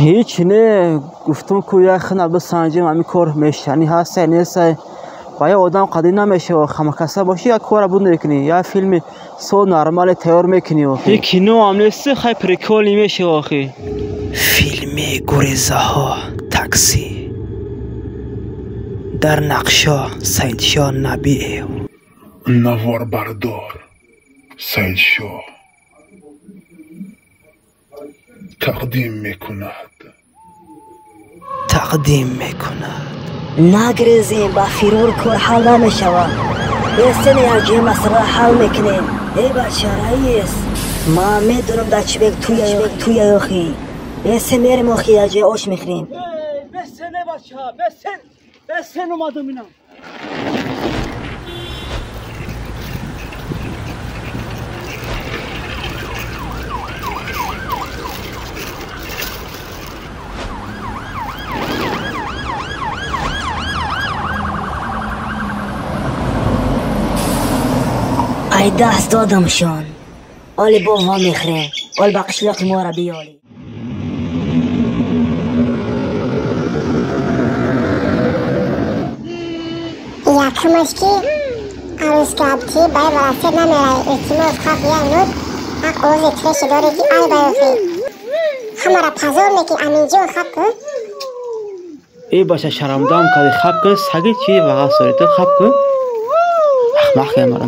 Ҳеҷ не, гуфтум ку як хина бисанҷем, ҳамин кор мешанӣ ҳастай нестай. Ба як одам қадим намешава, хамакаса бошӣ, як кора буд мекунӣ, як филми со нормале тайёр мекунӣ охи. И кино ҳам нест, хай приколӣ мешава охи. Филми гурезаҳо таксӣ. Дар нақшо Саидшоҳ Набиев. Наворбардор Саидшоҳ тақдим мекунад. Тақдим мекунад. Нагрезем, ба фирор кор ҳал намешавад. Бестен якҷоя масъала ҳал мекунем. Э бача, раис, ман медонам дар чӣ бек туя охи. Бестен мерем охи, якҷоя ош мехӯрем. Бестен, э бача, бестен, бестен омадам инам. Ай даст додамшон. Оли бо ва мехӯрем. Ол ба қишлоқи мора биёли. Якумаш ки арӯскабтӣ бай велосипед намерай. Илтимос, хап як минут ак овози треши дорӣ ки ай баёфӣ. Ҳамара пазор мекӣ, Аминҷон, хап ку. Э бача, шарамдам кади, хап ку, саги чи вағас дорӣ ту, хап ку. Ахмақ ямара.